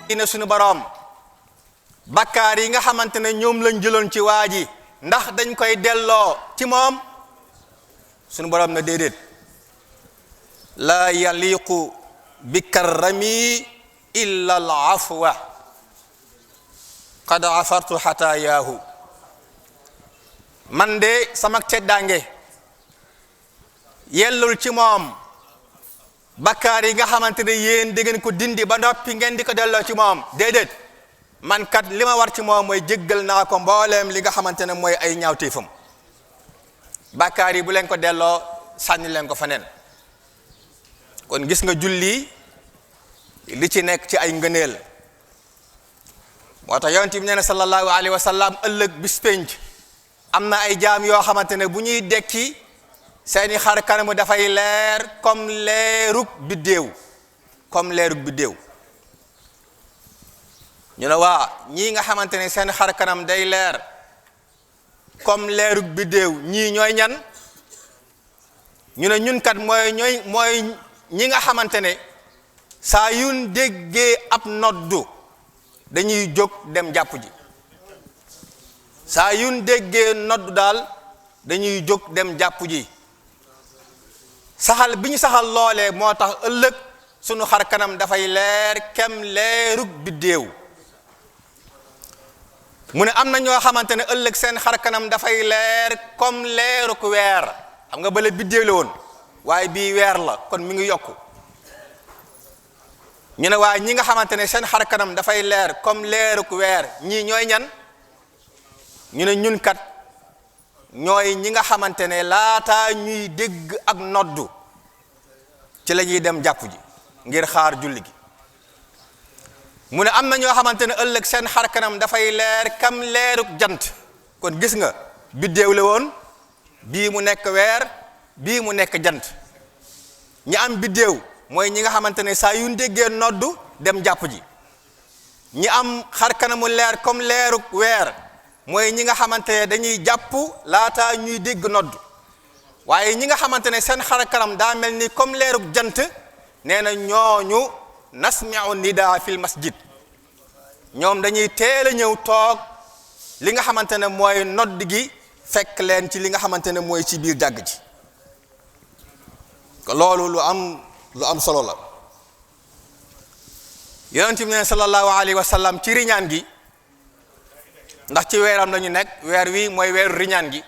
ina suñu boroom bakkaar yi nga xamante ne ñoom lañ jëloon ci waa ji ndax dañ koy delloo ci moom suñu boroom na déedéet laa yaliqu bi karrami illa al afwa qad afartu xataayaahu man de sama teddaange yellul ci moom bakkaar yi nga xamante ne yéen da ngeen ko dindi ba noppi ngeen di ko delloo ci moom déedéet man kat li ma war ci moom mooy jéggal naa ko mbooleem li nga xamante ne mooy ay ñaawteefam bakkaar yi bu leen ko delloo sànni leen ko faneen kon gis nga julli li ci nekk ci ay ngëneel moo tax yonent bi nee na sallallahu alayhi wa sallam ëllëg bis penc am na ay jaam yoo xamante ne bu ñuy dekki seeni xar kanamu dafay leer comme leerug biddéew ñu ne waa ñii nga xamante ne seen xar kanam day leer comme leerug biddéew ñii ñooy ñan ñu ne ñun kat mooy ñi nga xamante ne saa yuñ déggee ab noddu dañuy jóg dem jàpp ji saa yuñ déggee noddu daal dañuy jóg dem jàpp ji saxal bi ñu saxal loolee moo tax ëllëg sunu xar kanam dafay leer kem leerug biddéew mu ne am na ñoo xamante ne ëllëg seen xar kanam dafay leer comme leerug weer xam nga bale biddéew la woon waaye bii weer la kon mi ngi yokku ñu ne waaye ñi nga xamante ne seen xar kanam dafay leer comme leerug weer ñii ñooy ñan ñu ne ñun kat ñooy ñi nga xamante ne laataa ñuy dégg ak noddu ci la ñuy dem jàpp ji ngir xaar julli gi mu ne am na ñoo xamante ne ëllëg seen xar kanam dafay leer kam leerug jant kon gis nga biddéew la woon bii mu nekk weer bii mu nekk jant ñi am biddéew mooy ñi nga xamante ne saa yu déggee noddu dem jàpp ji ñi am xar kanamu leer comme leerug weer mooy ñi nga xamante ne dañuy jàpp laata ñuy dégg nodd waaye ñi nga xamante ne seen xar kanam daa mel ni comme leerug jant nee na ñooñu nasmi'u nidaa fil masjid ñoom dañuy teel a ñëw toog li nga xamante ne mooy nodd gi fekk leen ci li nga xamante ne mooy ci biir jàgg ji loolu lu am solo la yonent bi ne sallallahu alayhi wa sallam ci riñaan gi ndax ci weeram lañu nekk weer wi mooy weeru riñaan gi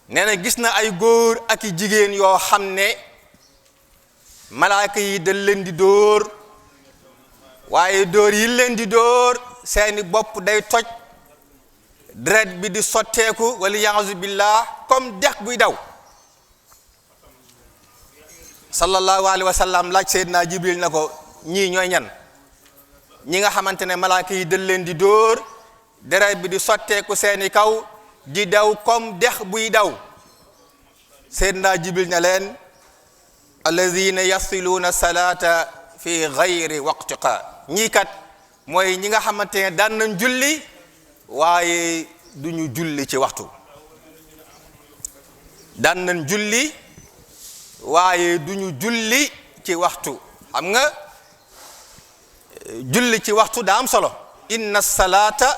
nee na gis na ay góor ak i jigéen yoo xam ne malaaka yi dañ leen di dóor waaye dóor yi leen di dóor seeni bopp day toj deret bi di sotteeku wala ya'uzu billah comme dex buy daw sallallahu alayhi wa sallam laaj Seydina Jibril na ko ñii ñooy ñan ñi nga xamante ne malaaka yi dañ leen di dóor deret bi di sotteeku seeni kaw di daw comme dex buy daw Seydina Jibril na leen alladhina yasiluuna salata fi ghayri waqtiha ñii kat mooy ñi nga xamante ne daan nañ julli waaye duñu julli ci waxtu daan nañ julli waaye duñu julli ci waxtu xam nga julli ci waxtu daa am solo inna salata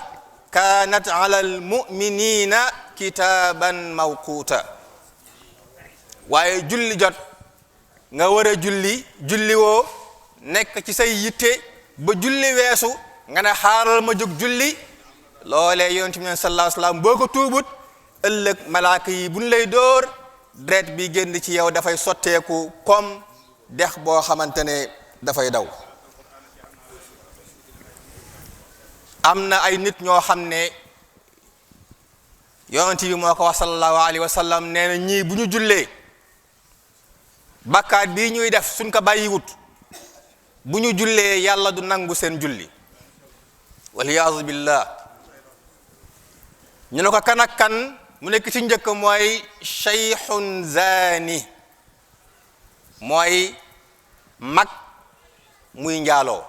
kanat ala almuminina kitaban mawquta waaye julli jot nga war a julli woo nekk ci say yitte ba julli weesu nga ne xaaral ma jóg julli loolee yonent bi sallallahu alayhi wasallam boo ko tuubut ëllëg malaaka yi buñ lay dóor deret bi génn ci yow dafay sotteeku comme dex boo xamante ne dafay daw am na ay nit ñoo xam ne yonent bi moo ko wax sallallahu alayhi wa sallam nee na ñii bu ñu jullee bakkaat bii ñuy def suñ ko bàyyiwut bu ñu jullee yàlla du nangu seen julli waliyaazu billah ñu ne ko kan ak kan mu nekk ci njëkk mooy shaykhun zani mooy mag muy njaaloo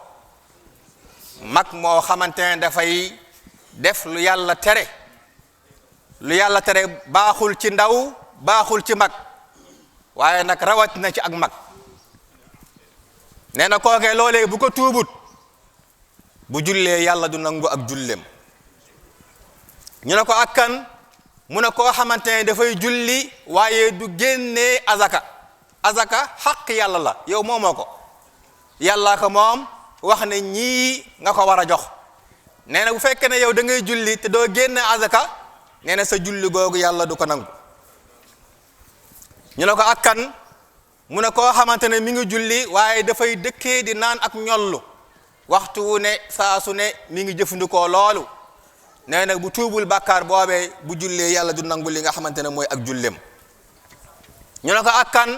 mag moo xamante ne dafay def lu yàlla tere baaxul ci ndaw baaxul ci mag waaye nag rawat na ci ak mag nee na kookee loolee bu ko tuubut bu jullee yàlla du nangu ak jullem ñu ne ko ak kan mu ne koo xamante ne dafay julli waaye du génnee azaka xaq yàlla la yow moomoo ko yàlla ko moom wax ne ñii nga ko war a jox nee na bu fekkee ne yow da ngay julli te doo génne azaka nee na sa julli googu yàlla du ko nangu ñu ne ko ak kan mu ne koo xamante ne mi ngi julli waaye dafay dëkkee di naan ak ñollu waxtu wu ne saa su ne mi ngi jëfandikoo loolu nee na bu tuubul bàkkaar boobee bu jullee yàlla du nangu li nga xamante ne mooy ak jullem ñu ne ko ak kan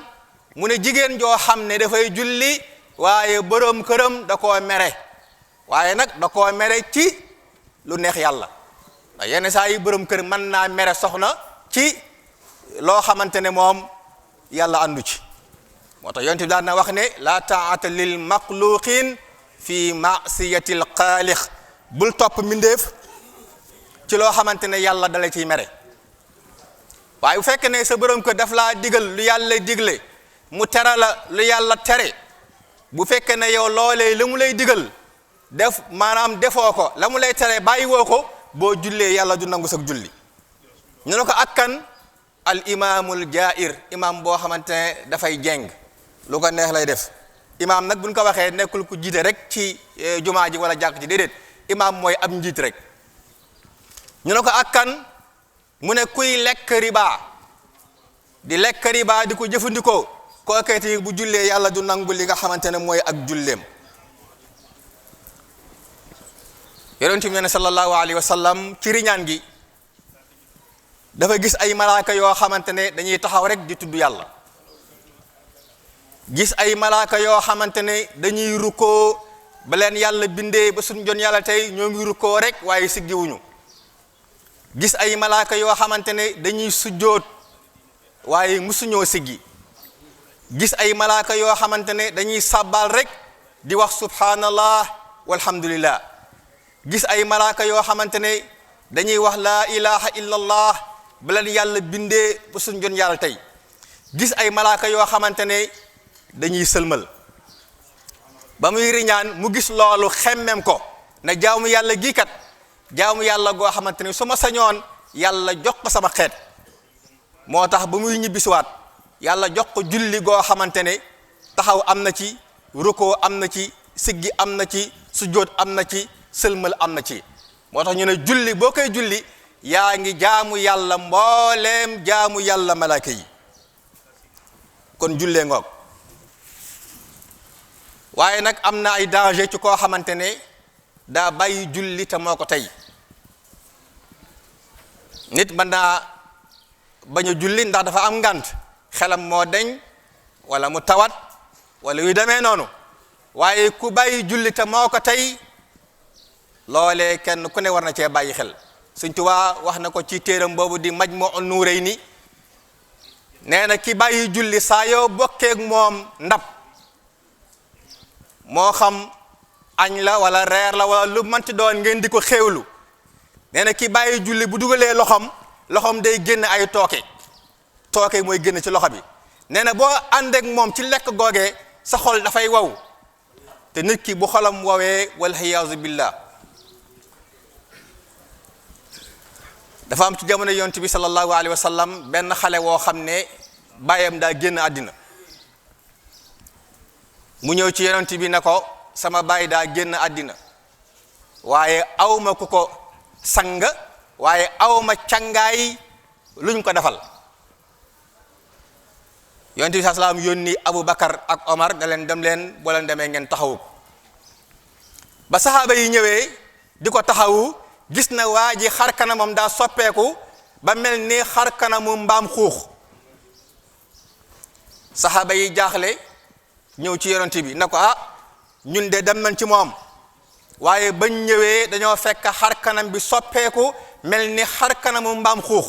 mu ne jigéen joo xam ne dafay julli waaye boroom këram da koo mere waaye nag da koo mere ci lu neex yàlla ndax yenn saa yi boroom kër mën naa mere soxna ci loo xamante ne moom yàlla àndu ci moo tax yonent bi daan na wax ne la taata lil maxluqin fi maasiyati l xaalix bul topp mbindeef ci loo xamante ne yàlla dala ciy mere waaye bu fekkee ne sa borom ko daf laa digal lu yàlla digle mu tere la lu yàlla tere bu fekkee ne yow loolee la mu lay digal def maanaam defoo ko la mu lay tere bàyyi woo ko boo jullee yàlla du nangu sag julli ñu ne ko ak kan al imaamul jaa'ir imaam boo xamante ne dafay jeng lu ko neex lay def imaam nag buñ ko waxee nekkul ku jiite rek ci jumaa ji wala jàkk ji déedéet imaam mooy ab njiit rek ñu ne ko ak kan mu ne kuy lekk riba di lekk riba di ko jëfandikoo kookeeti bu jullee yàlla du nangu li nga xamante ne mooy ak julleem yonent bi ne sallallahu alayhi wa sallam ci riñaan gi dafa gis ay malaaka yoo xamante ne dañuy taxaw rek di tudd yàlla gis ay malaaka yoo xamante ne dañuy rukkoo ba leen yàlla bindee ba suñ jon yàlla tey ñoo ngi rukkoo rek waaye siggiwuñu gis ay malaaka yoo xamante ne dañuy sujjoot waaye musuñoo siggi gis ay malaaka yoo xamante ne dañuy sàbbaal rek di wax subhanallah walhamdulillah gis ay malaaka yoo xamante ne dañuy wax laa ilaha illallah ba leen yàlla bindee ba suñ jon yàlla tey gis ay malaaka yoo xamante ne dañuy sëlmal ba muy riñaan mu gis loolu xemmem ko na jaamu yàlla gii kat jaamu yàlla goo xamante ne su ma sañoon yàlla jox ko sama xeet moo tax ba muy ñibbisiwaat yàlla jox ko julli goo xamante ne taxaw am na ci rukoo am na ci siggi am na ci sujjóot am na ci sëlmal am na ci moo tax ñu ne julli boo koy julli yaa ngi jaamu yàlla mbooleem jaamu yàlla malaaka yi kon jullee ngoog waaye nag am na ay danger ci koo xamante ne daa bàyyi julli te moo ko tey nit mën naa bañ a julli ndax dafa am ngànt xelam moo deñ wala mu tawat wala yu demee noonu waaye ku bàyyi julli te moo ko tey loolee kenn ku ne war na cee bàyyi xel Sëñ Tuubaa wax na ko ci téeram boobu di Majmu'un Nurayni nee na ki bàyyi julli saa yoo bokkeeg moom ndab moo xam añ la wala reer la wala lu manti doon ngeen di ko xéewlu nee na ki bàyyi julli bu dugalee loxom day génn ay tooke mooy génn ci loxo bi nee na boo ànd ak moom ci lekk googee sa xol dafay wow te nit ki bu xolam wowee wal iyaazu billah dafa am ci jamono yonent bi sallallahu alayhi wa sallam benn xale woo xam ne bàyyam daa génn àddina mu ñëw ci yonent bi ne ko sama baay daa génn àddina waaye awma ku ko sang waaye awma cangaay luñ ko defal yonent bi sallallahu alayhi wa sallam yónni Abu Bakar ak Omar da leen dem leen boo leen demee ngeen taxawu ba saxaaba yi ñëwee di ko taxawu gis na waa ji xar kanamam daa soppeeku ba mel ni xar kanamu mbaam xuux saxaaba yi jaaxle ñëw ci yonent bi na ko ñun de dem nañ ci moom waaye bañ ñëwee dañoo fekk xar kanam bi soppeeku mel ni xar kanamu mbaam xuux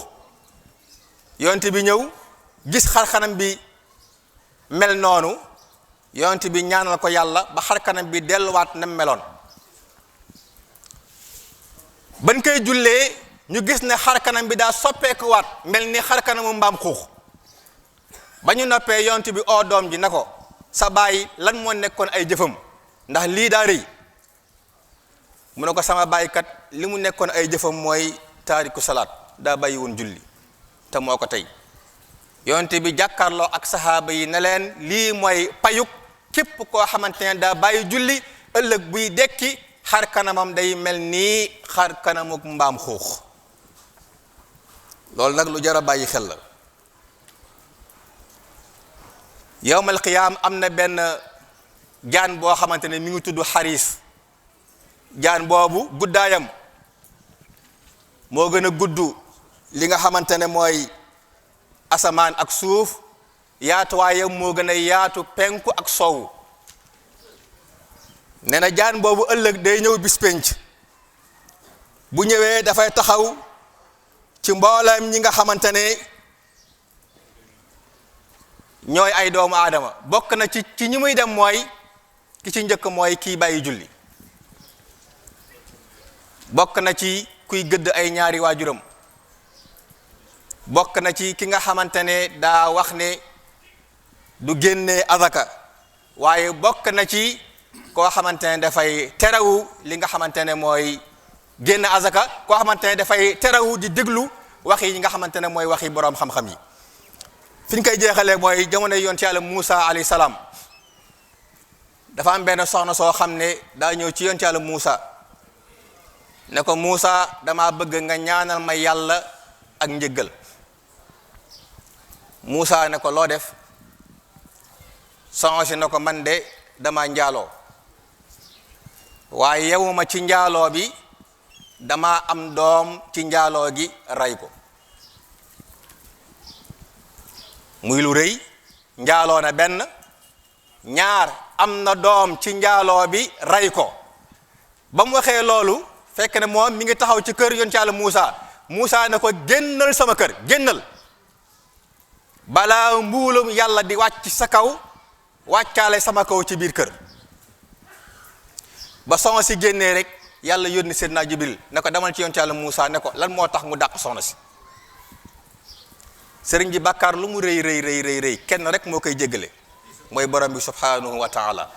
yonent bi ñëw gis xar kanam bi mel noonu yonent bi ñaanal ko yàlla ba xar kanam bi delluwaat na meloon bañ koy jullee ñu gis ne xar kanam bi daa soppeekuwaat mel ni xar kanamu mbaam xuux ba ñu noppee yonent bi oo doom ji na ko sa baay lan moo nekkoon ay jëfam ndax lii daa rëy mu ne ko sama bàyyikat li mu nekkoon ay jëfam mooy taariku salaat daa bàyyi woon julli te moo ko tey yonte bi jàkkaarloo ak saxaaba yi ne leen lii mooy payuk képp koo xamante ne daa bàyyi julli ëllëg buy dekki xar kanamam day mel nii xar kanamuk mbaam xuux loolu nag lu jar a bàyyi xel la yawmal qiyaam am na benn jaan boo xamante ne mi ngi tudd xariis jaan boobu guddaayam moo gën a gudd li nga xamante ne mooy asamaan ak suuf yaatuwaayam moo gën a yaatu penku ak soowu nee na jaan boobu ëllëg day ñëw bis penc bu ñëwee dafay taxaw ci mboolem ñi nga xamante ne ñooy ay doomu aadama bokk na ci ñi muy dem mooy ki ci njëkk mooy kii bàyyi julli bokk na ci kuy gëdd ay ñaari waajuram bokk na ci ki nga xamante ne daa wax ne du génnee azaka waaye bokk na ci koo xamante ne dafay terawu li nga xamante ne mooy génn azaka koo xamante ne dafay terawu di déglu wax yi nga xamante ne mooy waxi boroom xam-xam yi fi ñu koy jeexalee mooy jamono yoon ci yàlla Muusa alayhi salaam dafa am benn soxna soo xam ne daa ñëw ci yoon ci yàlla Muusa ne ko Muusa dama bëgg nga ñaanal ma yàlla ak njëggal Muusa ne ko loo def soxna si ne ko man de dama njaaloo waaye yewuma ci njaaloo bi dama am doom ci njaaloo gi rey ko muy lu rëy njaaloo na benn ñaar am na doom ci njaaloo bi rey ko ba mu waxee loolu fekk ne moom mi ngi taxaw ci kër yoon ci Yàlla Muusa ne ko génnal sama kër génnal balaa mbuulum yàlla di wàcc sa kaw wàccaale sama kaw ci biir kër ba soxna si génnee rek yàlla yónni Seydina Jibril ne ko demal ci yoon ci Yàlla Muusa ne ko lan moo tax mu dàq soxna si sëriñ ji bàkkaar lu mu rëy kenn rek moo koy jéggale mooy borom bi subhanahu wa taala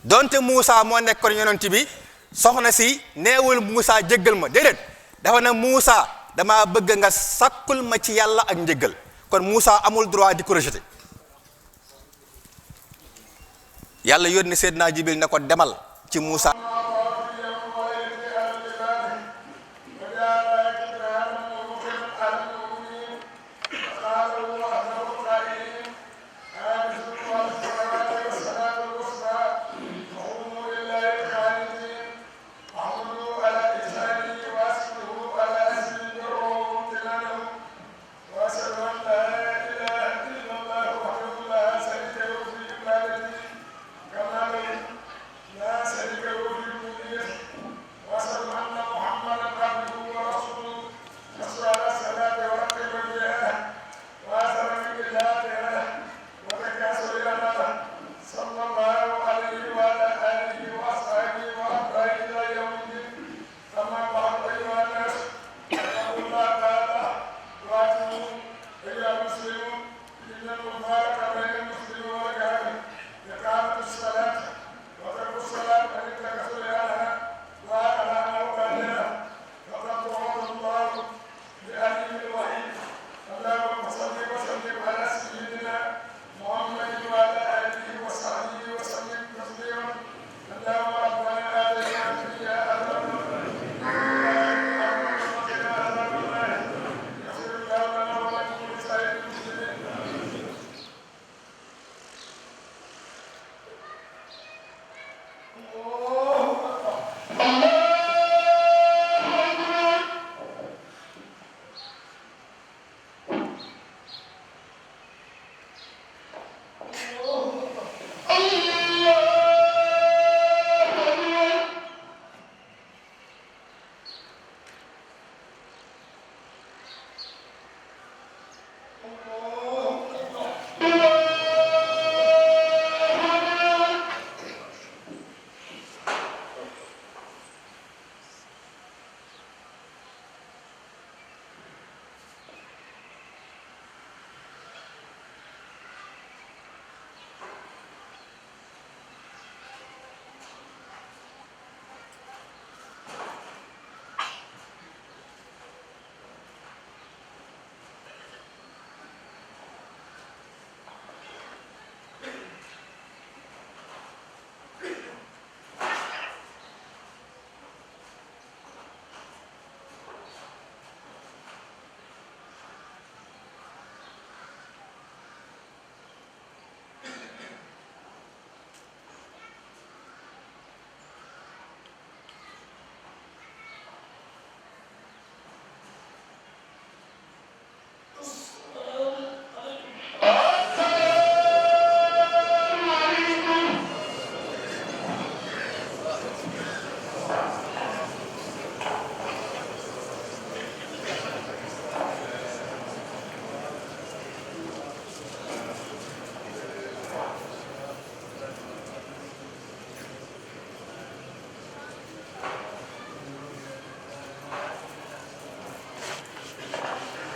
donte Muusa moo nekkoon yonent bi soxna si neewul Muusa jéggal ma déedéet dafa ne Muusa dama bëgg nga sakkul ma ci yàlla ak njéggal kon Muusa amul droit di ko rejeter yàlla yónni Seydina Jibril ne ko demal ci Muusa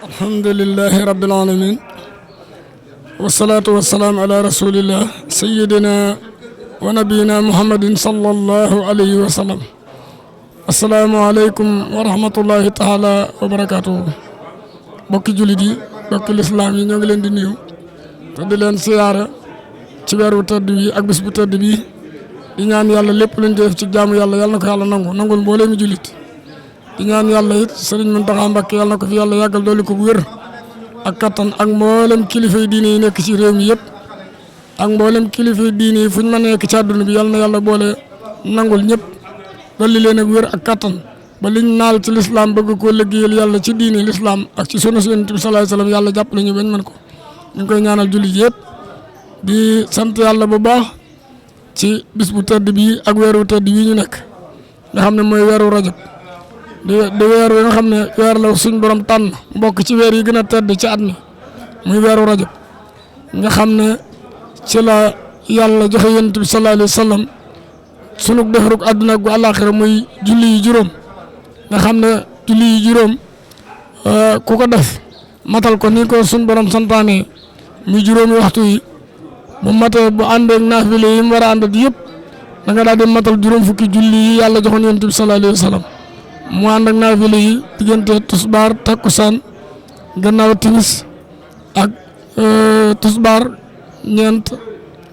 alhamdulillahi rabbil alamin wasalaatu wasalaam ala rasulillah sayidina wa nabiyina muhammadin sallallahu alayhi wa sallam. asalaamualeykum wa rahmatullahi taala wa barakaatuhu. bokki jullit yi bokki lislaam yi ñoo ngi leen di nuyu te di leen siyaara ci weeru tëdd bi ak bis bu tëdd bi di ñaan yàlla lépp luñ def ci jaamu yàlla yàlla na ko yàlla nangul mbooleemi jullit di ñaan yàlla it Sëriñ Muntaxa Mbakke yàlla na ko fi yàlla yàggal dooli ko bu wér ak kattan ak mboolem kilifa yi diine yi nekk ci réew mi yëpp ak mboolem kilifa yi diine yi fu ñu mën a nekk ci àdduna bi yàlla na yàlla boole nangul ñëpp dolli leen ak wér ak kattan ba liñ naal ci lislaam bëgg koo liggéeyal yàlla ci diine lislaam ak ci sunu Yonent bi sallallahu alayhi wasallam yàlla jàppale ñu bañ mën ko. ñu ngi koy ñaanal jullit yëpp di sant yàlla bu baax ci bis bu tedd bii ak weeru tedd bii ñu nekk nga xam ne mooy weeru rajab di weer wi nga xam ne weer la suñ borom tànn mbokk ci weer yi gën a tedd ci at mi muy weeru rajab nga xam ne ci la yàlla joxe Yonent bi sallallahu alayhi wasallam sunu defarug àdduna gu àllaaxira muy julli yi juróom nga xam ne julli yi juróom ku ko def matal ko ni ko suñ borom santaane muy juróomi waxtu yi bu matee bu àndeeg naafile yi mu war a àndat yëpp da nga daal di matal juróom fukki julli yi yàlla joxoon Yonent bi sallallahu alayhi wasallam mu ànd ak naafile yi diggante tusbaar takkusaan gannaaw timis ak tusbaar ñeent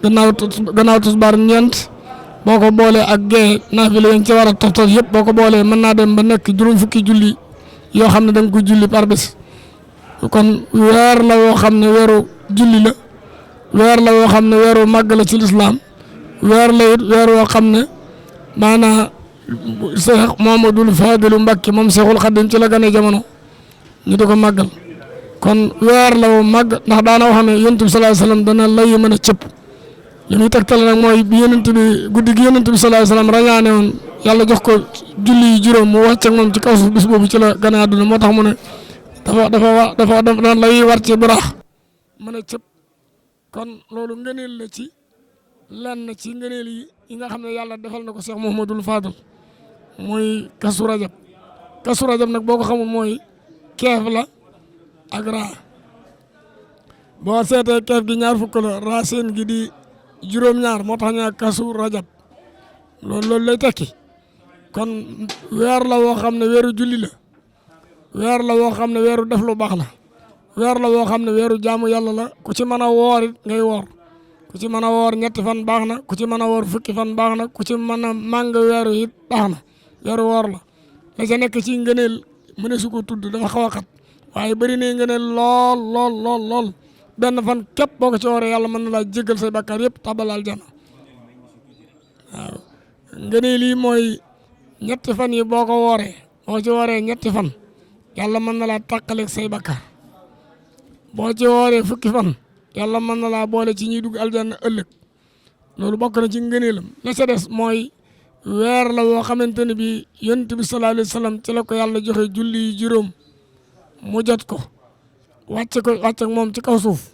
gannaaw tusbaar ñeent boo ko boolee ak gee naafile yi ci war a toftal yëpp boo ko boolee mën naa dem ba nekk juróom fukki julli yoo xam ne da nga ko julli par bés kon weer la woo xam ne weeru julli la weer la woo xam ne weeru màgg la ci lislaam weer la it weer woo xam ne maanaa Seex Muhammadul Faadilu Mbàkke moom Seexul Xadiim ci la gane jamono ñu di ko màggal kon weer la woo màgg ndax daana wax ne Yonent bi sallallahu alayhi wasallam dana lay mën a cëpp li muy tegtal nag mooy bi Yonent bi guddi gi Yonent bi sallallahu alayhi wasallam rañaane woon yàlla jox ko julli yi juróom mu wàcc ak moom ci kaw suuf bis boobu ci la gane àdduna moo tax mu ne dafa lay war ci buraax mën a cëpp kon loolu ngëneel la ci lenn ci ngëneel yi nga xam ne yàlla defal na ko Cheikh Mouhamadoul Fadal muy kasu rajab nag boo ko xamul mooy keef la ak raa boo seetee keef gi ñaar fukk la racine gi di juróom-ñaar moo tax ñaa kasu rajab loolu lay tekki kon weer la woo xam ne weeru julli la weer la woo xam ne weeru def lu baax la weer la woo xam ne weeru jaamu yàlla la ku ci mën a woor it ngay woor ku ci mën a woor ñetti fan baax na ku ci mën a woor fukki fan baax na ku ci mën a màng weeru it baax na weeru woor la la ca nekk ci ngëneel mu ne su ko tudd dafa xaw a xat waaye bëri na ngëneel lool benn fan képp boo ko ci wooree yàlla mën na laa jéggal say bakkaar yëpp tabal aljana waaw ngëneel yi mooy ñetti fan yi boo ko wooree boo ci wooree ñetti fan yàlla mën na laa tàqaleeg say bakkaar boo ci wooree fukki fan yàlla mën na laa boole ci ñuy dugg aljanna ëllëg loolu bokk na ci ngëneelam la ca des mooy weer la woo xamante ne bi Yonent bi sallallahu alayhi wasallam ci la ko yàlla joxe julli yi juróom mu jot ko wàcc ak moom ci kaw suuf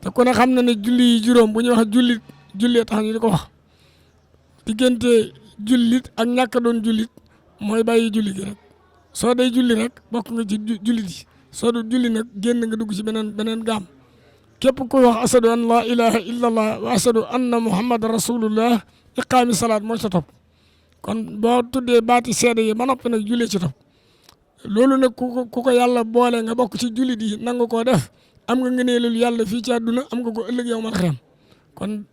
te ku ne xam na ne julli yi juróom bu ñuy wax julli tax ñu di ko wax diggante jullit ak ñàkk doon jullit mooy bàyyi julli gi rek soo day julli rek bokk nga ci jullit yi soo du julli nag génn nga dugg ci beneen gaam képp ku wax asadu an la ilaha illallah wa asadu anna muhammad rasulullah iqaami salaat moo ca topp kon boo tuddee baati seede yi ba noppi nag julli ci topp loolu nag ku ko yàlla boole nga bokk ci jullit yi nangu koo def am nga ngëneelul yàlla fii ci àdduna am nga ko ëllëg yow man xem kon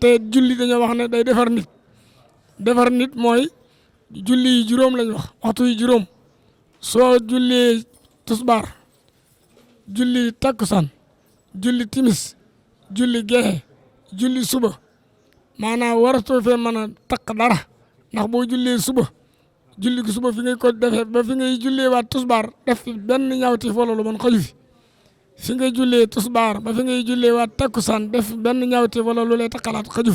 te julli dañoo wax ne day defar nit mooy julli yi juróom lañ wax waxtu yi juróom soo jullee tusbaar julli takkusaan julli timis julli gexe julli suba maanaam waratoo fee mën a takk dara ndax boo jullee suba julli gi suba fi ngay ko defee ba fi ngay jullee waat tusbaar def fi benn ñaawteef wala lu man xaju fi ngay jullee tusbaar ba fi ngay jullee waat takkusaan def benn ñaawteef wala lu lay takkalaat xaju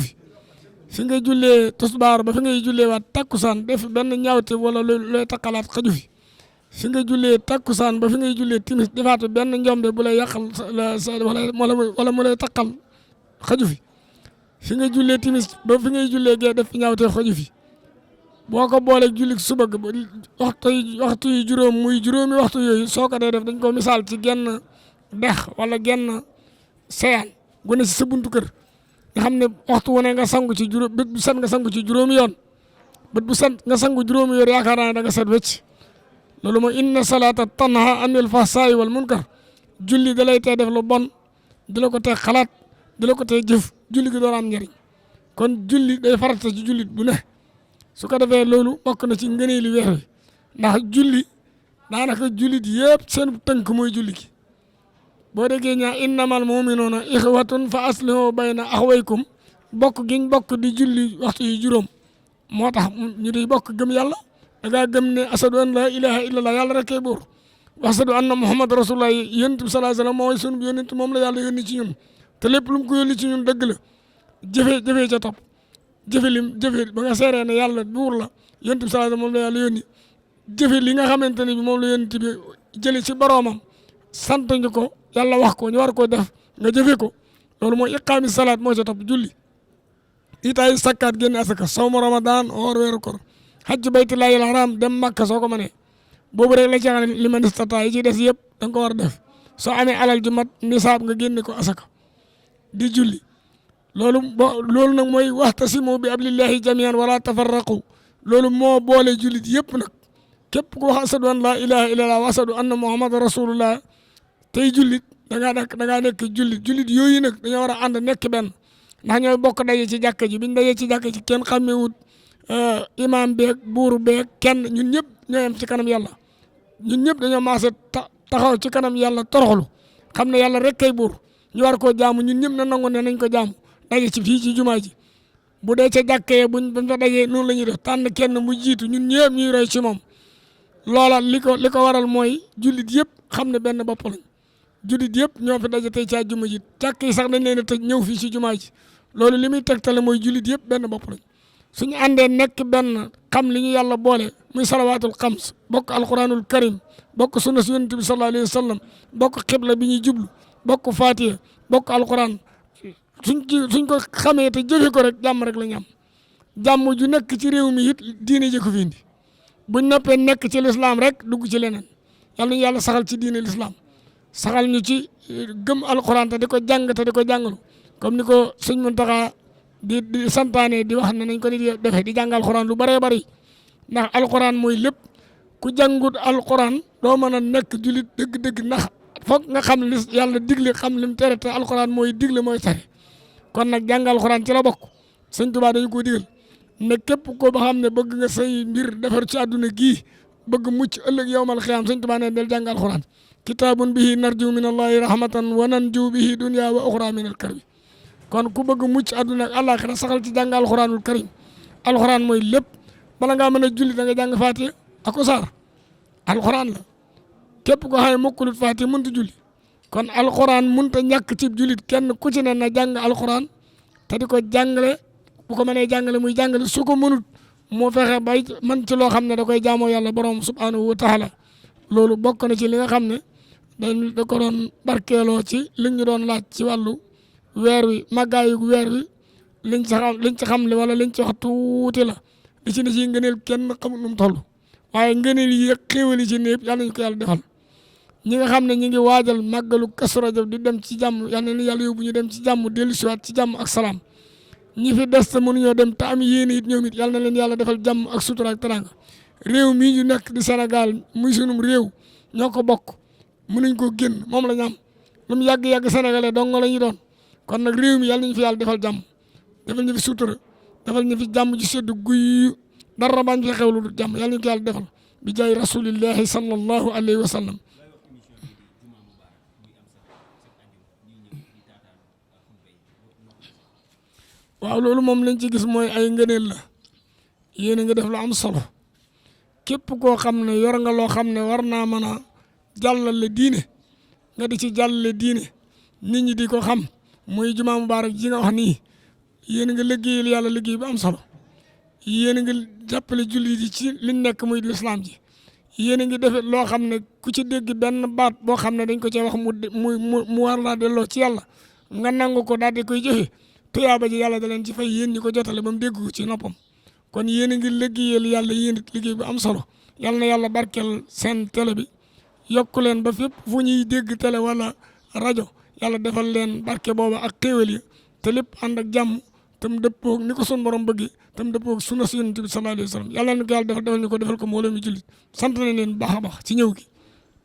fi ngay jullee tusbaar ba fi ngay jullee waat takkusaan def benn ñaawteef wala lu lay takkalaat xaju fi nga jullee takkusaan ba fi ngay jullee timis defaatu benn njombe bu lay yàqal wala mu lay takkal xaju fi nga jullee timis ba fi ngay jullee gee def fi ñaawteef xaju boo ko booleeg julli suba ga waxtu yi juróom muy juróomi waxtu yooyu soo ko dee def dañ ko misaal ci genn dex wala genn seyaan gu ne si sa buntu kër nga xam ne waxtu wu ne nga sangu ci juróom bët bu set nga sangu ci juróomi yoon bët bu set nga sangu juróomi yoon yaakaar naa ne da nga set wecc loolu mooy inna salaata tanha anil fahsaa'i wal munkar julli da lay tee def lu bon di la ko tee xalaat di la ko tee jëf julli gi doon am njëriñ kon julli day farata ci jullit bu ne su ko defee loolu bokk na ci ngëneeli weer wi ndax julli daanaka jullit yëpp seen tënk mooy julli gi boo déggee ñaa innamal mu'minuuna ixwatun fa aslihu bayna axwaykum bokk giñ bokk di julli waxtu yi juróom moo tax ñu di bokk gëm yàlla da ngaa gëm ne asadu an la ilaha illallah yàlla rek kay buur asadu anna muhammad rasulullah yonent bi sallallahu alayhi wasallam mooy sunu yonent moom la yàlla yónni ci ñun te lépp lu mu ko yónni ci ñun dëgg la jëfee ca topp jëfe ba nga seeree ne yàlla buur la yonent bi sallallahu alayhi wasallam moom la yàlla yónni jëfe li nga xamante ne bi moom la yonent bi jële ci boroomam sant ñu ko yàlla wax ko ñu war koo def nga jëfe ko loolu mooy iqaami salaat moo ca topp julli itaay sakkaat génne asaka sawmu ramadan woor weeru koor hajj baytullaahil haram dem makka soo ko mënee boobu rek la ci xam ne li man istata yi ci des yëpp da nga ko war a def soo amee alal ju mat nisaab nga génne ko asaka di julli loolu nag mooy waxtasimu bi hablillahi jamian wala tafarraqu loolu moo boole jullit yëpp nag képp ku wax asadu an laa ilaha illallah wa asadu anna muhammad rasulullah tey jullit da ngaa nekk jullit yooyu nag dañoo war a ànd nekk benn ndax ñooy bokk daje ci jàkka ji biñ daje ci jàkka ji kenn xàmmewut imam beeg buuru beeg kenn ñun ñëpp ñooy am ci kanam yàlla ñun ñëpp dañoo maase taxaw ci kanam yàlla toroxlu xam ne yàlla rek kay buur ñu war koo jaamu ñun ñëpp na nangu ne nañ ko jaamu daje ci fii ci jumaa ji bu dee ca jàkkee buñ fa dajee noonu la ñuy def tànn kenn mu jiitu ñun ñëpp ñuy roy ci moom loola li ko waral mooy jullit yëpp xam ne benn bopp lañ jullit yëpp ñoo fi daje tey ci àjjuma ji jàkk yi sax dañ leen a tëj ñëw fii ci jumaa ji loolu li muy tegtale mooy jullit yëpp benn bopp lañ suñu àndee nekk benn xam li ñu yàlla boole muy salawaatul xams bokk alquranul karim bokk sunna si yonent bi sallallahu alayhi wa sallam bokk xibla bi ñuy jublu bokk fatiha bokk alquran suñ ko xamee te jëfe ko rek jàmm rek la ñu am jàmm ju nekk ci réew mi it diine ji ko fi indi buñ noppee nekk ci lislaam rek dugg ci leneen yàlla ñu yàlla saxal ci diine lislaam saxal ñu ci gëm alquran te di ko jàng te di ko jàngalu comme ni ko sëñ Muntaxa di santaane di wax ne nañ ko di defee di jàng alquran lu bëree bëri ndax alquran mooy lépp ku jàngut alquran doo mën a nekk julit dëgg-dëgg ndax foog nga xam li yàlla digle xam lim tere te alquran mooy digle mooy tere kon nag jàng alquran ci la bokk sëñ Tuubaa dañu koo digal ne képp ko ba xam ne bëgg nga say mbir defar ci àdduna gii bëgg mucc ëllëg yawmal xiyaam sëñ Tuubaa ne del jàng alquran kitaabun bihi narju min allahi rahmatan wa nanju bihi dunya wa uxra min al karbi kon ku bëgg mucc àdduna ak àllaaxira saxal ci jàng alquranul karim alquran mooy lépp bala ngaa mën a julli da nga jàng faatiha ak saar alquran la képp ko xam ne mokkulut faatiha mënta julli kon alquran mënta ñàkk ci jullit kenn ku ci ne na jàng alquran te di ko jàngale bu ko mënee jàngale muy jàngale su ko mënut moo fexe bay man ci loo xam ne da koy jaamoo yàlla borom subhanahu wa taala loolu bokk na ci li nga xam ne da ko doon barkeeloo ci li ñu doon laaj ci wàllu weer wi màggaayu weer wi liñ ci xam li wala liñ ci wax tuuti la li ci ne ci ngëneel kenn xamul nu mu toll waaye ngëneel yi xéewal yi ci ne yëpp yàlla nañu ko yàlla defal ñi nga xam ne ñi ngi waajal màggalu Kazu Rajab di dem ci jàmm yal na yàlla yóbbu ñu dem ci jàmm dellu siwaat ci jàmm ak salaam ñi fi des te mënuñoo dem te am yéene it ñoom it yal na leen yàlla defal jàmm ak sutura ak teranga réew mii ñu nekk di Sénégal muy sunum réew ñoo ko bokk mënuñ ko génn moom la ñu am lu mu yàgg-yàgg sénégalais dong la ñu doon kon nag réew mi yàlla nañu fi yàlla defal jàmm defal ñu fi sutura defal ñu fi jàmm ji sedd guy dara bañ fi xewlu jàmm yàlla nañu ko yàlla defal bi jaay rasulillahi sallallahu alayhi wa sallam waaw loolu moom lañ ci gis mooy ay ngëneel la yéen a nga def lu am solo képp koo xam ne yor nga loo xam ne war naa mën a jàllale diine nga di ci jàllale diine nit ñi di ko xam muy jumaa mubaarak ji nga wax nii yéen a nga liggéeyal yàlla liggéey bu am solo yéen a nga jàppale jullit yi ci liñ nekk muy lislaam ji yéen a ngi defee loo xam ne ku ci dégg benn baat boo xam ne dañ ko cee wax mu war laa delloo ci yàlla nga nangu ko daal di koy jëfe tuyaaba ji yàlla da leen ci fay yéen ñi ko jotale ba mu dégg ko ci noppam kon yéen a ngi liggéeyal yàlla yéen it liggéey bu am solo yàlla na yàlla barkeel seen télé bi yokk leen ba fépp fu ñuy dégg télé wala rajo yàlla defal leen barke booba ak xéewal yi te lépp ànd ak jàmm tam dëppoo ni ko sun borom bëgg tam dëppoo sunna si yonent bi sallallahu alayhi wa sallam yàlla na ko yàlla defal ñu ko defal ko mbooloo mi jullit sant nañ leen baax a baax ci ñëw gi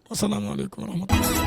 wasalaamaaleykum wa rahmatullah